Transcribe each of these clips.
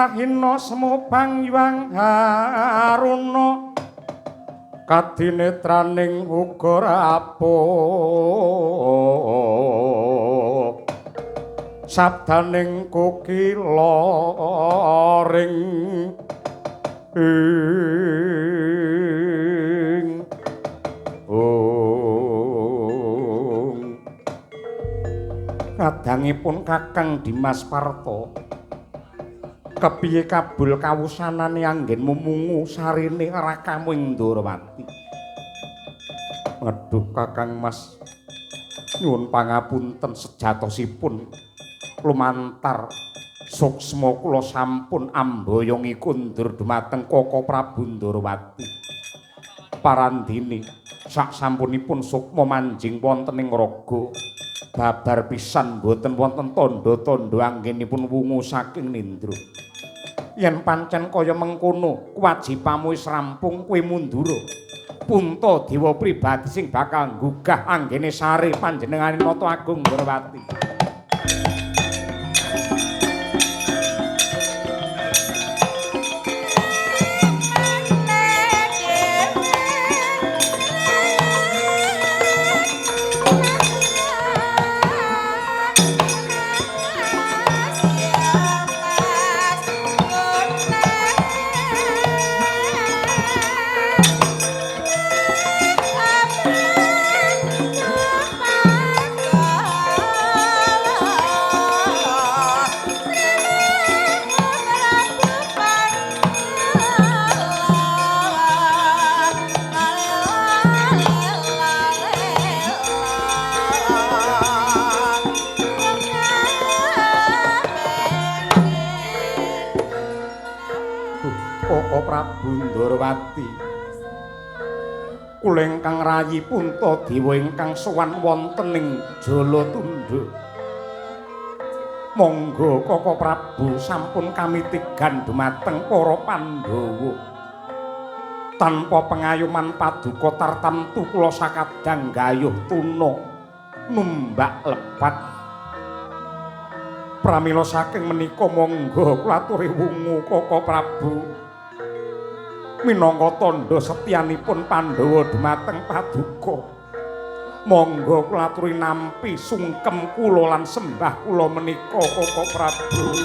Rahina semu pangyang haruna kadinetraning uga rapuh sabdaning kukila ring ing ong. Kadangipun Kakang Dimas Parta, kepiye kabul kawusanane anggenmu mungu sarene rakamu ing Ndorowati? Aduh Kakang Mas, nyuwun pangapunten sejatosipun lumantar suksma kula sampun amboyongi kundur dumateng Koko Prabu Ndorowati. Parandene sak sampunipun sukma manjing wonten ing raga babar pisan boten wonten tandha-tandha anggenipun wungu saking nindra. Yen pancen kaya mengkono, kewajibanmu wis rampung, kowe mundura. Punta dewa pribadi sing bakal nggugah anggene sare panjenengane Nata Agung Ndorowati. Koko Prabu Ndorowati, kula ingkang rayi Puntadewa ingkang sowan wonten ing Jalatundha. Monggo Koko Prabu sampun kamitigan dumateng para Pandhawa. Tanpa pengayoman paduka tartamtu kula sakadang gayuh tuna numbak lepat. Pramila saking menika monggo kula aturi wungu Koko Prabu minangka tandha setyanipun Pandhawa dumateng paduka. Monggo kula aturi nampi sungkem kula lan sembah kula menika Koko Prabu.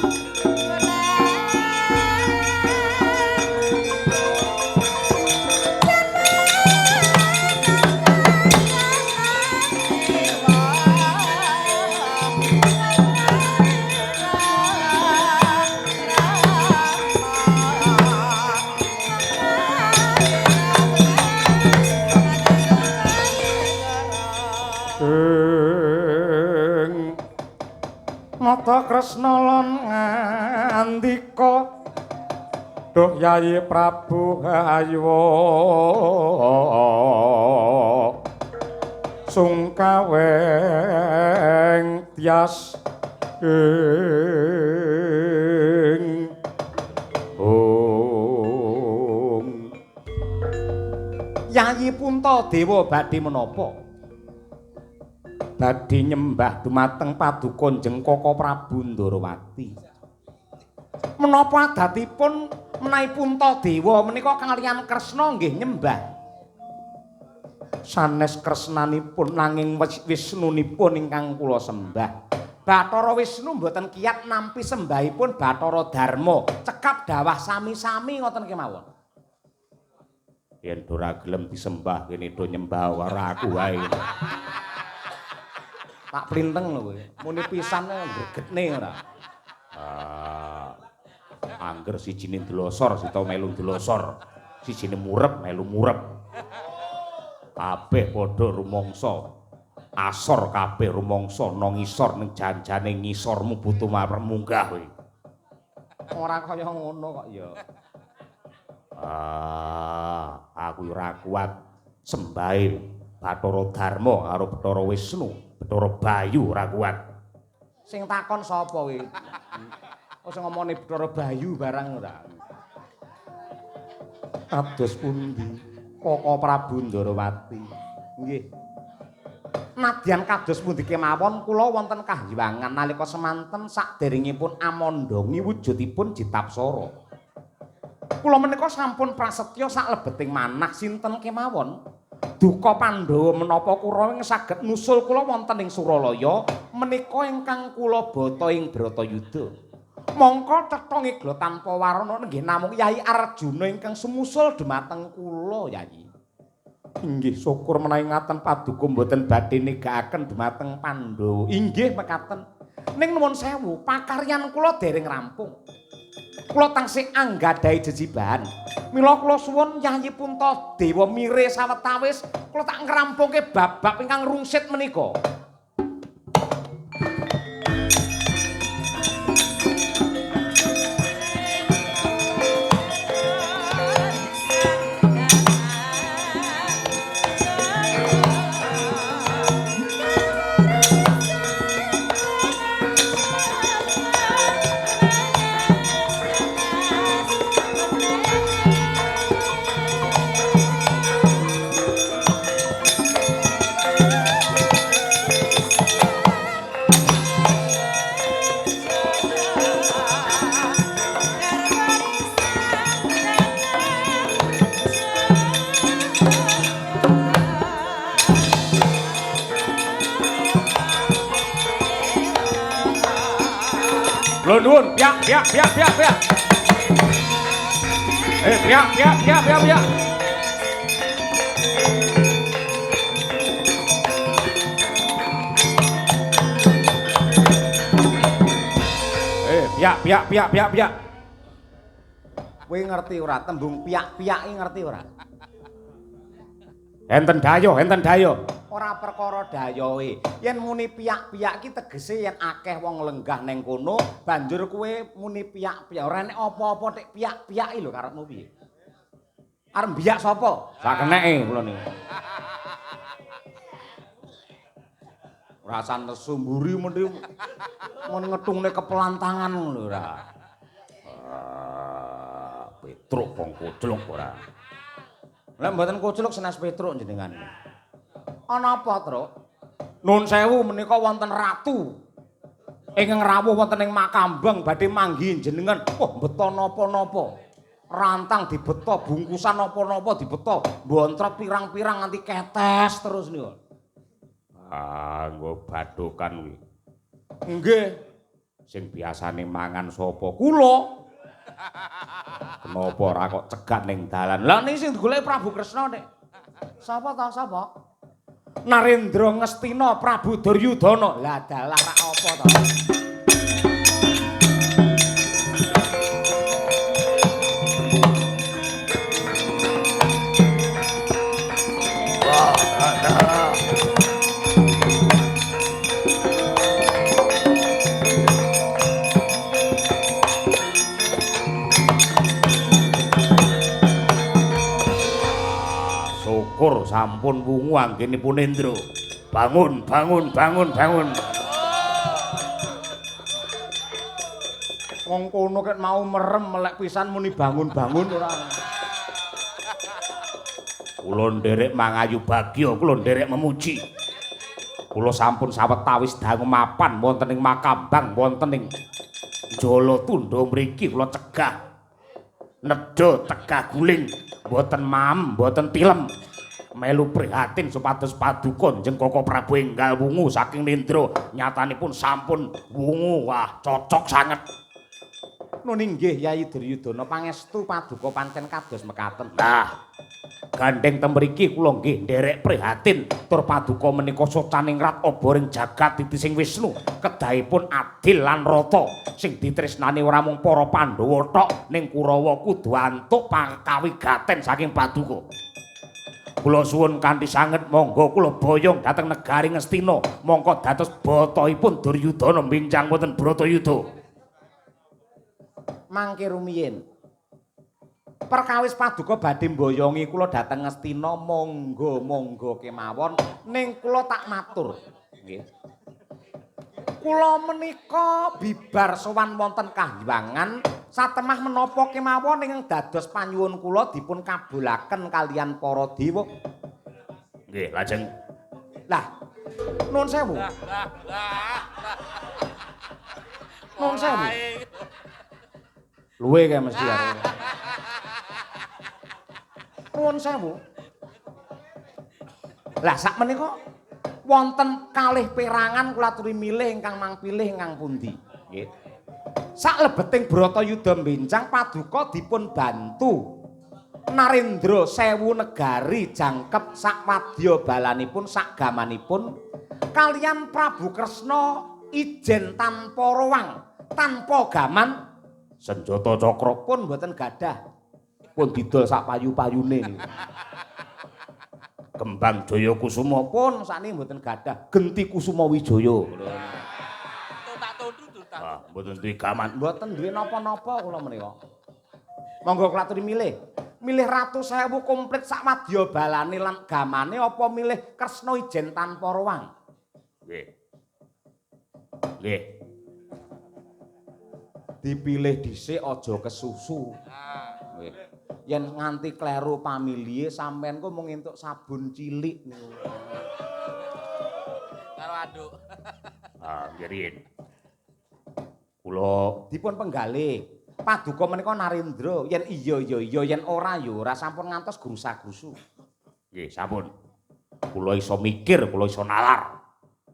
Nata Kresna lan ngandika, duh Yayi Prabu hayu sungkaweng tias ing ong. Yayi Puntadewa badhe menapa? Badhe nyembah dumateng paduka Njeng Koko Prabu Ndorowati. Menapa adatipun menawi Puntadewa menika kaliyan Kresna nggih nyembah? Sanes kresnanipun nanging Wisnunipun ingkang kula sembah. Bathara Wisnu mboten kiyat nampi sembahipun Bathara Darma. Cekap dawah sami-sami ngoten kemawon. Yen ora gelem disembah kene do nyembah ora aku wae. Tak plinteng lho kowe. Muni pisan gregetne ora. Ah, angger sijine ndlosor sita melu ndlosor. Sijine murep melu murep. Kabeh padha rumangsa. Asor kabeh rumangsa nang ngisor ning janjane ngisormu butuh munggah kowe. Ora kaya ngono kok ya. Ah, aku ora kuat sembahe Bathara Darma karo Bathara Wisnu. Bathara Bayu ora kuat. Sing takon sapa kowe? Oh sing ngomongane Bathara Bayu barang ora. Kados pundi Koko Prabu Ndorowati? Nggih. Nadyan kados pundi kemawon kula wonten kahyangan nalika semanten saderengipun amandhangi wujudipun Jitapsara. Kula menika sampun prasetya saklebeting manah sinten kemawon. Duka Pandhawa menapa Kurawa ing saged nusul kula wonten ing Suralaya menika ingkang kula bata ing Bratayuda. Mongko cetha ngegla tanpa warana nggih namung Yai Arjuna ingkang sumusul dhumateng kula, Yai. Inggih syukur menawi ngaten paduka mboten badhe negakaken dhumateng Pandhawa. Inggih mekaten. Ning nuwun sewu, pakaryan kula dereng rampung. Kula tansih anggadhahi jejibahan. Mila kula suwun Yayi Puntadewa mire sawetawis kula tak ngrampungke bab-bab ingkang rungsit menika. Nuwun, piak piak piak piak piak. Piak piak piak piak piak. Piak piak piak piak piak. Kowe ngerti ora tembung piak-piak iki ngerti ora? Enten dayo, enten dayo. Ora perkara dayoe. Yen muni piak-piak iki tegese yen akeh wong lenggah ning kono, banjur kowe muni piak-piak. Ora enek apa-apa tek piak-piak iki lho karepmu piye? Arep mbiyak sapa? Sakeneke kula niku. Rasane nesu mburi meni mun ngetungne kepelantangan ngono ora. Petruk wong kocluk ora. Lah mboten kocluk senes Petruk jenengan. Ana apa, Truk? Nun sewu menika wonten ratu ingkang rawuh wonten ing Makambang badhe manggihi jenengan. Wah, beto napa-napa. Rantang dibeto, bungkusan napa-napa dibeto, mbontrot pirang-pirang nganti ketes terus niku. Ah, nggo badokan kuwi. Nggih. Sing biasane mangan sapa? Kula. Kenapa ora kok cegat ning dalan? Lah niki sing digoleki Prabu Kresna nek. Sapa ta sapa? Narendra Ngastina Prabu Duryudana. Lah dalah rak apa ta? Syukur sampun wungu anggenipun Indra. Bangun, bangun, bangun, bangun. Wong kono ket mau merem melek pisan muni bangun-bangun ora. Kula nderek mangayu bagya, kula nderek memuji. Kula sampun sawetawis dangu mapan wonten ing Makambang, wonten ing Jalatunda mriki kula cegah. Nedha tegah guling, mboten mam, mboten tilem. Melu prihatin supados paduka Njeng Koko Prabu enggal wungu saking nindra, nyatanipun sampun wungu. Wah, cocok sanget. Nun inggih Yayi Duryudana, pangestu paduka pancen kados mekaten. Nah, gandeng ten mriki kula nggih nderek prihatin tur paduka menika socaningrat oboring jagat titising Wisnu, kedahipun adil lan rata sing ditresnani ora mung para Pandhawa tok ning Kurawa kudu antuk pakawigaten saking paduka. Kula suwun kanthi sanget monggo kula boyong dhateng negari Ngastina mongko dados batahipun Duryudana bincang wonten Bratayuda. Mangke rumiyin perkawis paduka badhe mboyongi kula dhateng Ngastina, monggo-monggo kemawon ning kula tak matur nggih. Kula menika bibar sowan wonten kahyangan satemah menapa kemawon ingkang dados panyuwun kula dipun kabulaken kaliyan para dewa. Nggih, lajeng. Lah, Nuwun sewu. Nuwun sewu. Luwe kae mesti arep. Nuwun sewu. Lah sak menika wonten kalih perangan kula aturi milih ingkang mangpilih ingkang pundi? Nggih. Sak lebeting Bratayuda mbenjang paduka dipun bantu Narendra sewu negari jangkep sak wadya balanipun sak gamanipun kaliyan Prabu Kresna ijen tanpa rowang tanpa gaman senjata cakra pun mboten gadah pun didol sak payu-payune niku. Kembang Jaya Kusuma pun sakniki mboten gadah genti Kusuma Wijaya. Ah, mboten duwe gaman, mboten duwe napa-napa kula menika. Monggo kula aturi milih. Milih ratu sewu komplit sak wadya balane lan gamane apa milih Kresna ijen tanpa rowang? Nggih. Nggih. Dipilih dhisik aja kesusu. Nggih. Yen nganti kleru pamilihe sampean ku mung entuk sabun cilik niku. Karo anduk. Ah, nggih riyin. Kula dipun penggalih. Paduka menika Narendra, yen iya ya iya, yen ora ya ora, sampun ngantos grusa-grusu. Nggih, sampun. Kula iso mikir, kula iso nalar.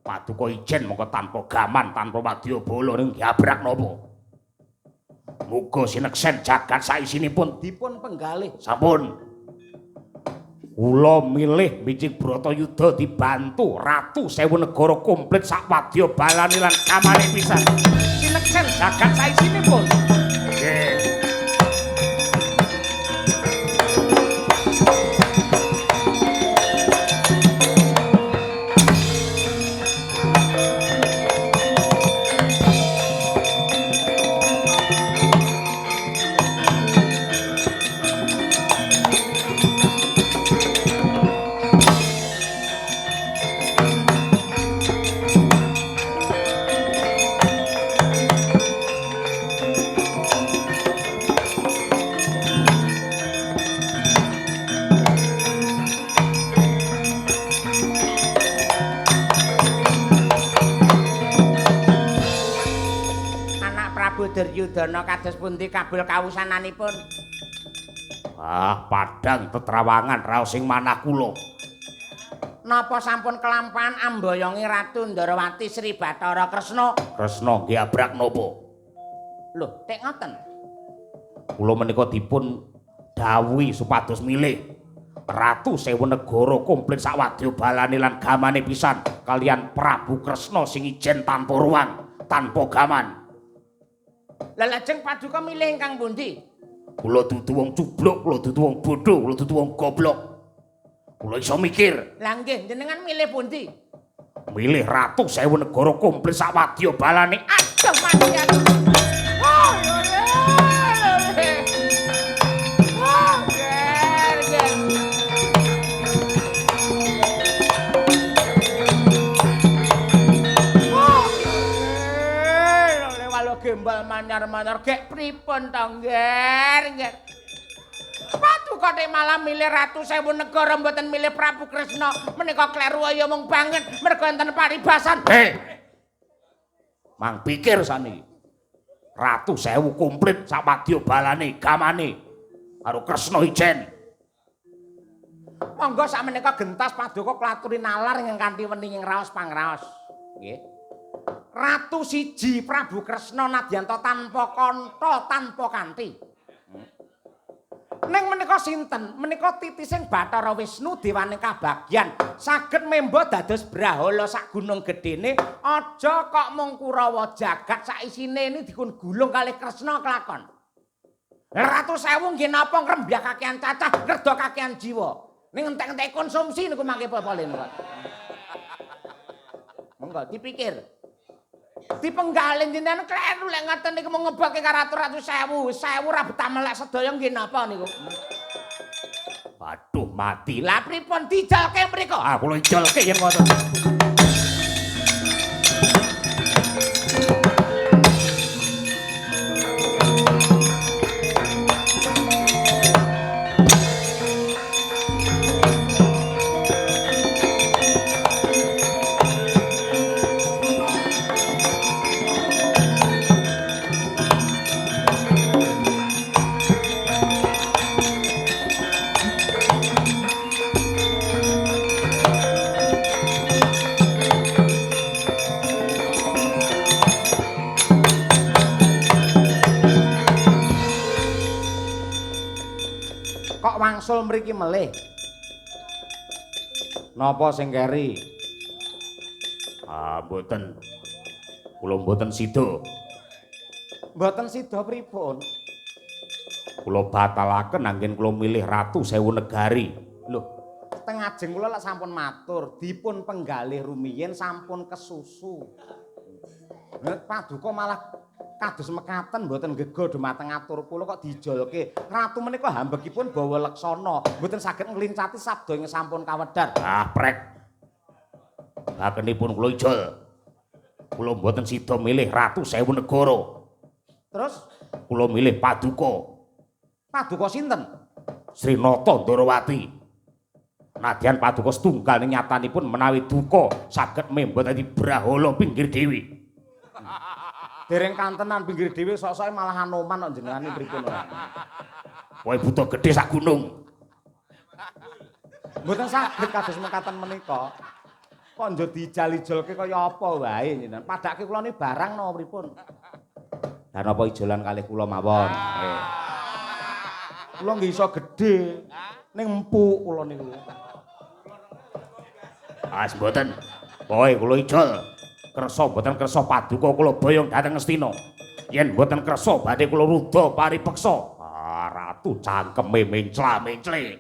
Paduka ijen mongko tanpa gaman, tanpa wadya bala ning diabrak napa. Muga sineksen jagat saisinipun dipun penggalih. Sampun. Kula milih Mijing Bratayuda dibantu Ratu Sewu Negara komplit sak wadya balane lan gamane pisan. Sineksen jagat saisinipun. Nggih. Duryudana kados pundi kabul kawusananipun? Ah, padhang tetrawangan raos ing manah kula. Napa sampun kelampahan amboyongi Ratu Ndorowati Sri Bathara Kresna? Kresna nggih abrak napa? Lho, tek ngoten. Kula menika dipun dawuhi supados milih Ratu Sewu Negara komplit sak wadya balane lan gamane pisan kaliyan Prabu Kresna sing ijen tanpa ruang, tanpa gaman. Lah lajeng paduka milih ingkang pundi? Kula dudu wong cubluk, kula dudu wong bodho, kula dudu wong goblok. Kula iso mikir. Lah nggih, jenengan milih pundi? Milih Ratu Sewu Negara komplit sak wadya balane. Aduh mati aku. Oh, lho. Oh, ger, ger. Gembal manyar-manyar gek pripun to, Ngger, Ngger. Paduka tek malah milih Ratu Sewu Negara mboten milih Prabu Kresna. Menika kleru ya mung banget mergo enten paribasan. Hei. Mang pikir saniki. Ratu Sewu komplit sak wadya balane, gamane karo Kresna ijen. Monggo sak menika gentas paduka klaturi nalar ingkang kanthi wening ing raos pangraos. Nggih. Ratu siji Prabu Kresna nadyanta tanpa kantha tanpa kanthi. Ning menika sinten? Menika titising Bathara Wisnu dewane kabagyan saged memba dados brahala sak gunung gedene. Aja kok mung Kurawa jagat sak isine ini dikun gulung kalih Kresna kelakon. Ratu Sewu nggih napa ngrembyak kakean cacah, ngerda kakean jiwa. Ning entek-entek konsumsi niku mangke pol-pole niku. Monggo dipikir. Dipenggalih jenengan kleru lek ngoten niku mung ngebokke karo ratu sewu, sewu ra betah melek sedaya nggih napa niku. Waduh mati. Lah pripun dijalke mriku? Ah kula ijalke yen ngoten. Kok wangsul mriki melih? Napa sing keri? Ah, mboten. Kula mboten sida. Mboten sida pripun? Kula batalaken anggen kula milih Ratu Sewu Negari. Lho, teng ajeng kula lak sampun matur, dipun penggalih rumiyin sampun kesusu. Paduka malah kados mekaten mboten gega dumateng atur kula kok dijolke. Ratu menika hambekipun bawa leksana, mboten saged nglincati sabda ingkang sampun kawedhar. Ah, prek. Bakenipun kula ijol. Kula mboten sida milih Ratu Sewu Negara. Terus kula milih paduka. Paduka sinten? Sri Nata Ndarawati. Nadyan paduka setunggal ning nyatanipun menawi duka saged memba dadi brahala pinggir dewi. Dereng kantenan pinggir dhewe sok-soke malah Anoman kok jenengane pripun ora. Kowe buta gedhe sak gunung. Mboten saged kados mekaten menika. Kok njur dijal-ijolke kaya apa wae jenengan. Padake kula ni barang napa pripun? Lah napa ijolan kalih kula mawon. Kula nggih iso gedhe ning empuk kula niku. Ah, mboten. Pokoke kula ijol. Kersa mboten kersa paduka kula boyong dhateng Ngastina. Yen mboten kersa badhe kula rudha paripeksa. Ah, ratu cangkeme mencla-mencle.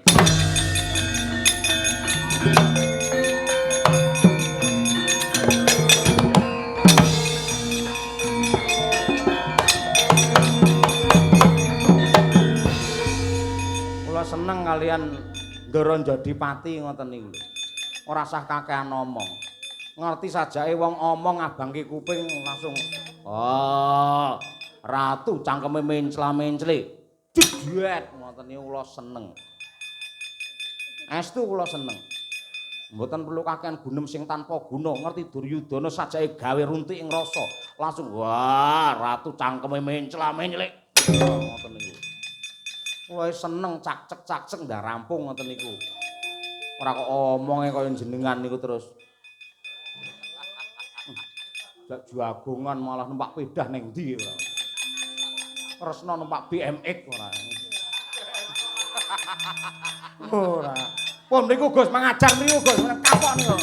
Kula seneng kalian Ndara Jodipati ngoten niku lho. Ora sah kakehan omong. Ngerti sajake wong omong abangke kuping langsung oh, ratu cangkeme mencla-mencle. Jedet ngoten niku kula seneng. Estu kula seneng. Mboten perlu kakehan gunem sing tanpa guna, ngerti Duryudana sajake gawe runtik ing rasa. Langsung wah, ratu cangkeme mencla-mencle. Ngoten niku. Kula seneng cak-cek-cak-cek ndak rampung ngoten niku. Ora kok omonge kaya jenengan niku terus. Jak jagongan malah numpak pedah ning ndi ora. Kresna numpak BMX ora. Ora. Pun niku Gus mengajar niku Gus kapok niku.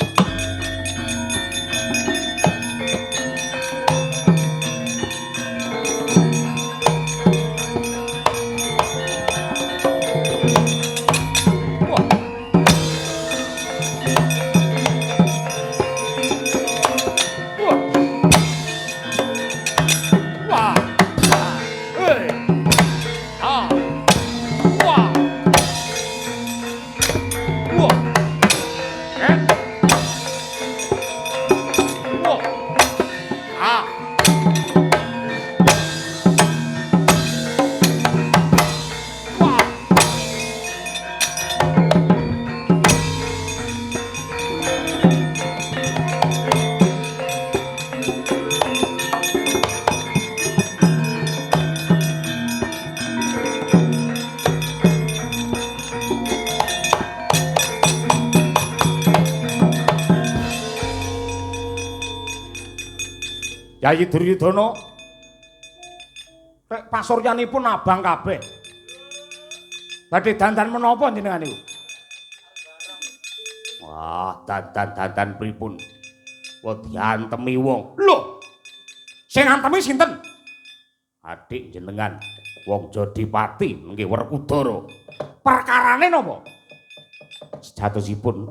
Yayi Duryudana rek pasuryanipun abang kabeh. Badhe dandan menapa jenengan niku? Wah, dandan-dandan pripun? Kula diantemi wong. Lho. Sing antemi sinten? Adik jenengan wong Jodipati nggih Werkudara. Perkarane napa? Sejatosipun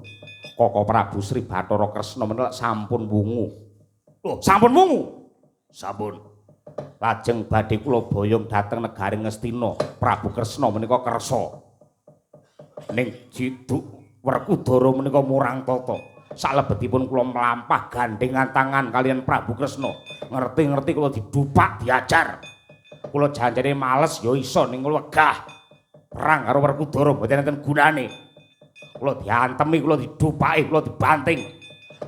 Koko Prabu Sri Bathara Kresna menika sampun wungu. Lho, sampun wungu. Sampun. Lajeng badhe kula boyong dhateng negari Ngastina. Prabu Kresna menika kersa. Ning jiduk Werkudara menika murang tata. Salebetipun kula mlampah gandhengan tangan kaliyan Prabu Kresna. Ngerti-ngerti kula didupak diajar. Kula janjane males ya iso ning kula wegah. Perang karo Werkudara mboten enten gunane. Kula diantemi, kula didupaki, kula dibanting.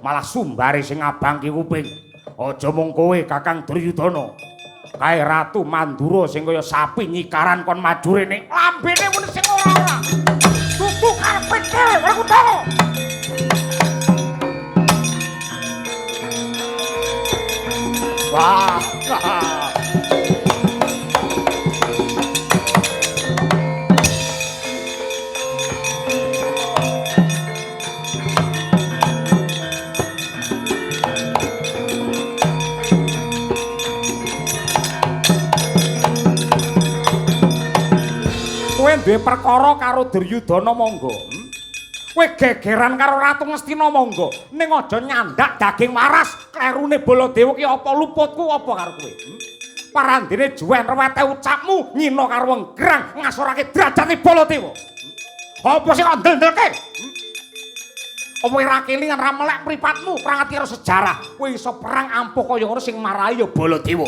Malah sumbare sing abangke kuping. Aja mung kowe Kakang Duryudana. Kae Ratu Mandura sing kaya sapi nyikaran kon maju rene. Lambene muni sing ora-ora. Dudu karepe dhewe Werkudara. Wah. Kowe duwe perkara karo Duryudana monggo. Kowe gegeran karo Ratu Ngastina monggo. Ning aja nyandak daging waras. Klerune Baladewa ki apa luputku apa karo kowe? Parandene juwen rewete ucapmu nyina karo wenggrang ngasorake derajate Baladewa. Apa sing kok ndel-ndelke? Apa ora kelingan ra melek mripatmu, ora ngerti karo sejarah. Kowe iso perang ampuh kaya ngono sing marai ya Baladewa.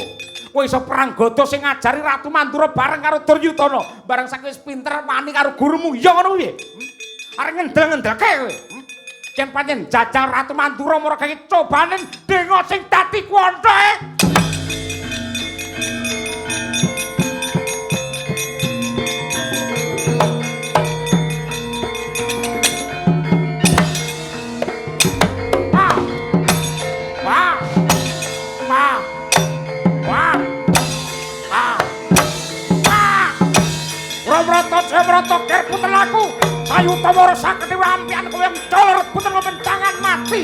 Kowe iso perang gada sing ngajari Ratu Mandura bareng karo Duryudana. Bareng saiki wis pinter wani karo gurumu. Ya ngono piye? Arep ngendel-ngendelke kowe. Yen pancen jajal Ratu Mandura mara kaya cobane dengo sing dadi kuwanthe. Jemroto ger puter aku sayuta wara saketi ampian kowe color puter pencangan mati.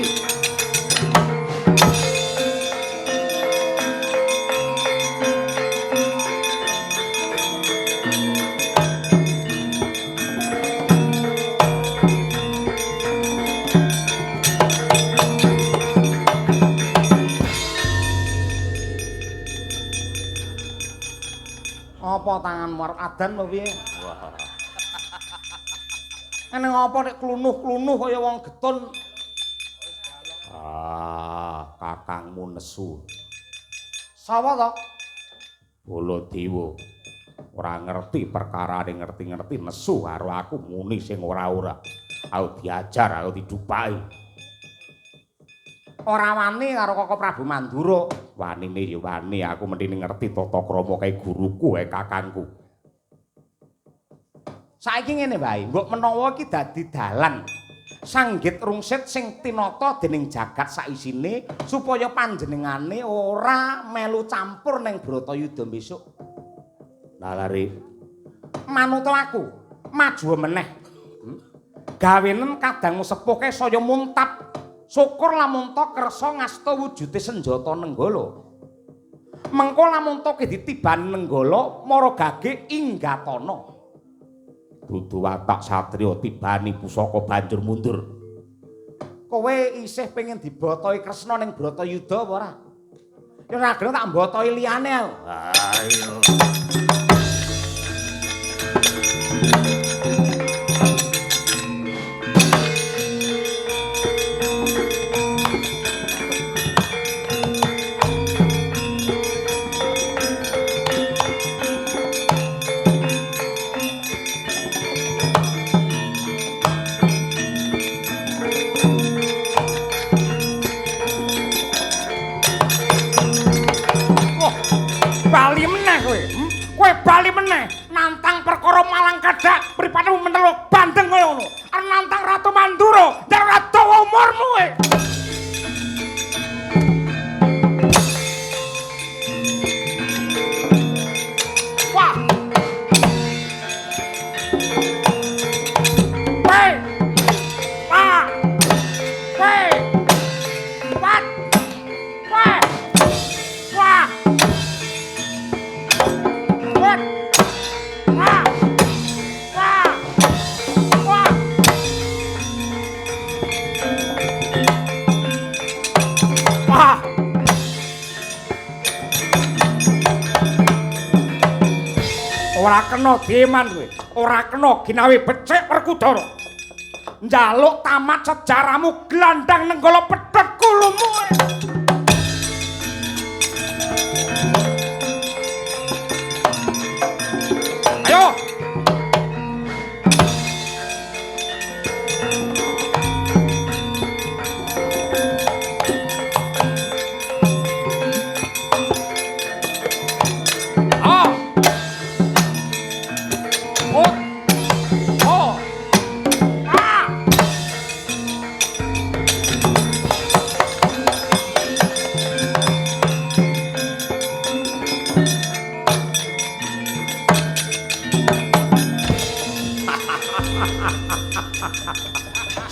Apa tanganmu arep adan apa piye? Eneng apa nek klunuh-klunuh kaya wong getun? Ah, kakangmu nesu. Sapa to? Baladewa. Ora ngerti perkarane ngerti-ngerti nesu karo aku muni sing ora-ora. Aku diajar, aku didupai. Ora wani karo Koko Prabu Mandura. Wanine ya wani, aku mendine ngerti tata krama kae guruku, kae kakangku. Saiki ngene wae, mbok menawa iki dadi dalan sanggit rungsit sing tinata dening jagat saisine supaya panjenengane ora melu campur ning Bratayuda besok. Nalari manuta aku, maju meneh. Gawenen kadangmu sepuh kae saya muntap. Syukur lamun ta kersa ngasta wujude senjata Nenggala. Mengko lamun ta ki ditibani Nenggala mara gage inggatana. Dudu watak satriya tibani pusaka banjur mundur. Kowe isih pengen dibotoi Kresna ning Bratayuda apa ora? Ya ora gelem tak mbotoi liyane aku. Ayo. Bali meneh kowe. Kowe bali meneh nantang perkara Malang Kadak mripatmu menteluk bandeng kaya ngono. Arep nantang Ratu Mandura, ndak ora dawa umurmu kowe. Wah. Weh. Wah. Weh. Wat. Weh. Wah. Wah. Wah. Wah. Wah. Wah. Ora kena dieman kowe. Ora kena ginawe becik Werkudara. Njaluk tamat sejarahmu glandang Nenggala pedhot kulumu. Ayo. Ah. Oh. Oh. Ah.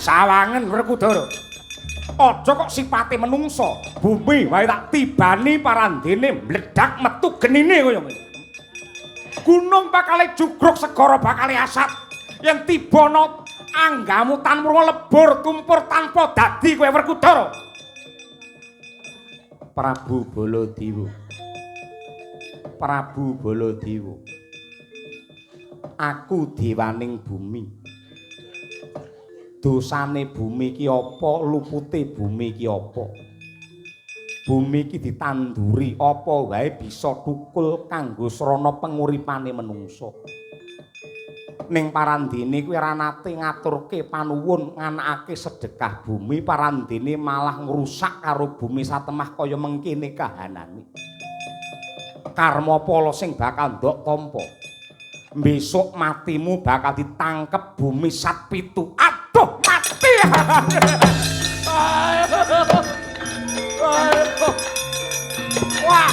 Sawangen Werkudara. Aja kok sipate menungsa, bumi wae tak tibani parandene mledak metu genine kaya ngene. Gunung bakale jugruk, segara bakale asat. Yen tiba ana anggamu tanpa lebur tumpur tanpa dadi kowe Werkudara. Prabu Baladewa. Prabu Baladewa. Aku dewaning bumi. Dosane bumi ki apa, lupute bumi ki apa? Bumi ki ditanduri apa wae bisa thukul kanggo srana penguripane menungsa. Ning parandene kuwi ora nate ngaturke panuwun nganakake sedekah bumi, parandene malah ngrusak karo bumi satemah kaya mengkene kahanane. Karma pala sing bakal ndok tampa. Besok matimu bakal ditangkep bumi sat pitu. Aduh, mati. Wah.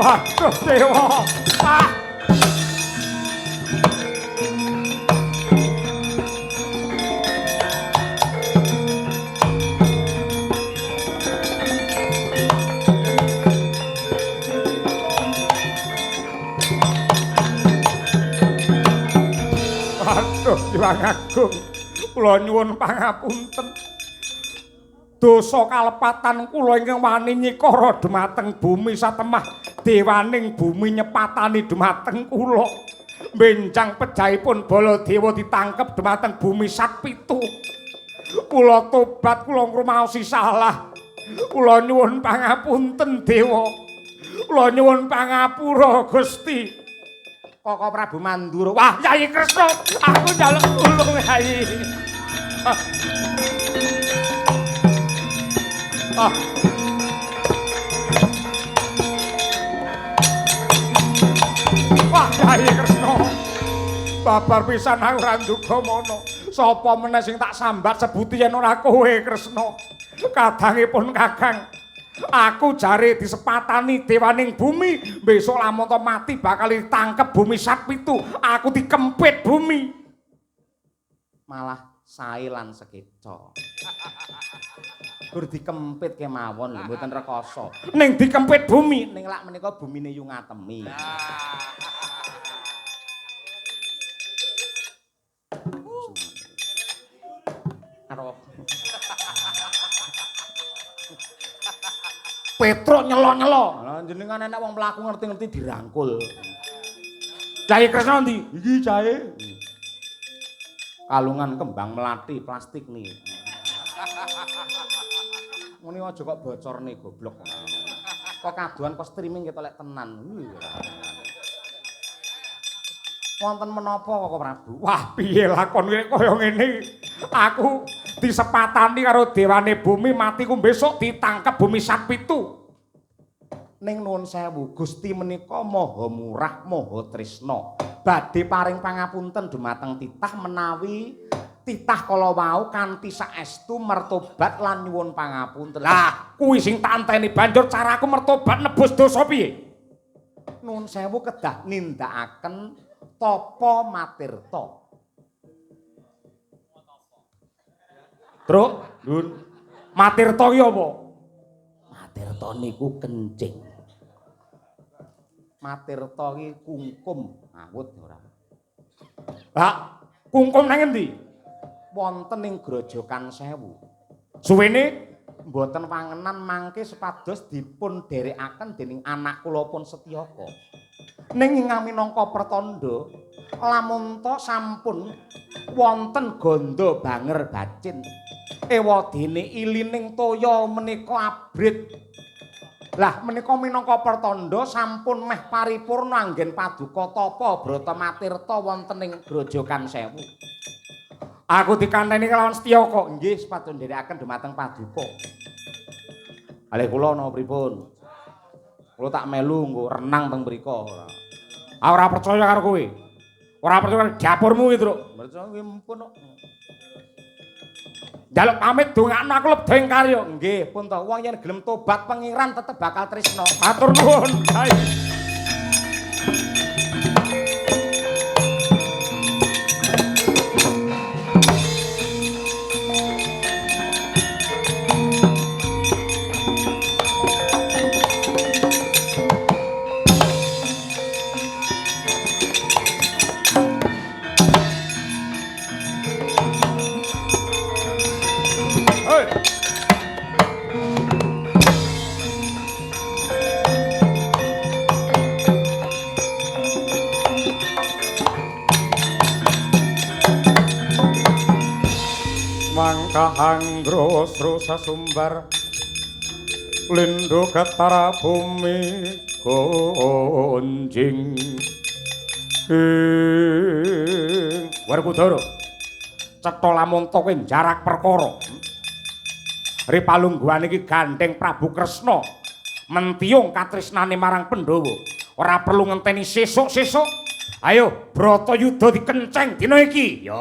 Waduh, dewa. Ah. Aduh, Hyang Agung, kula nyuwun pangapunten. Dosa kalepatan kula ingkang wani nyikara dhumateng bumi satemah dewaning bumi nyepatani dhumateng kula. Benjang pejahipun Baladewa ditangkep dhumateng bumi sat pitu. Kula tobat, kula ngrumaosi salah. Kula nyuwun pangapunten, Dewa. Kula nyuwun pangapura, Gusti. Koko Prabu Mandura. Wah, Yai Kresna, aku njaluk tulung, Yai. Ah. Wah, Yai Kresna. Babar pisan aku ora nduga mono. Sapa meneh sing tak sambat sebuti yen ora kowe, Kresna. Kadangipun Kakang, aku jare disepatani dewaning bumi, besok lamun to mati bakal ditangkep bumi sat pitu. Aku dikempit bumi. Malah sae lan sekeca. Gur dikempit kemawon lho, mboten rekoso. Ning dikempit bumi, ning lak menika bumine yu ngatemi. Karo Petruk nyelo-nyelo. Lah jenengan enek wong mlaku ngerti-ngerti dirangkul. Kyai Kresna ndi? Iki jae. Kalungan kembang melati plastik nih. Ngene aja kok bocorne goblok. Kok kaduan kok streaming ketok lek tenan. Wonten menapa kok Prabu? Wah, piye lakon kaya ngene? Aku disepatani karo dewane bumi, matiku besok ditangkep bumi sat pitu. Ning nuwun sewu, Gusti menika maha murah, maha tresna. Badhe paring pangapunten dumateng titah menawi titah kala wau kanthi saestu mertobat lan nyuwun pangapunten. Lah, kuwi sing tak enteni banjur caraku mertobat nebus dosa piye? Nuwun sewu kedah nindakaken tapa matirta. Truk, Ndun. Matirta ki apa? Matirta niku kencing. Matirta ki kungkum, awut ora. Hak, kungkum nang endi? Wonten ing Grojogan Sewu. Suwene mboten wangenan mangke supados dipun dherekaken dening anak kula pun Setyaka. Ning minangka pertandha lamun ta sampun wonten gandha banger bacin. Ewadene ilining toya menika abrit. Lah menika minangka pertandha sampun meh paripurna anggen paduka tapa brata matirta wonten ing Grojogan Sewu. Aku dikanteni kelawan Setyaka. Nggih, supados nderekaken dumateng paduka. Kalih kula napa pripun? Kula tak melu nggo renang teng mriku. Ora percaya karo kowe. Ora percaya karo dapurmu iki, Truk. Percaya kuwi empun kok. Njaluk pamit dongakno aku lebda ing karya. Nggih, pun to. Wong yen gelem tobat pangeran tetep bakal tresna. Matur nuwun. Hei. Mangka anggrosro sasumbar lindhu ketara bumi gonjing. Werkudara, cetha lamun kowe njarak perkara. Ri palungguhan iki gandeng Prabu Kresna mentiyung katresnane marang Pandhawa. Ora perlu ngenteni sesuk-sesuk. Ayo Bratayuda dikenceng dina iki. Ya.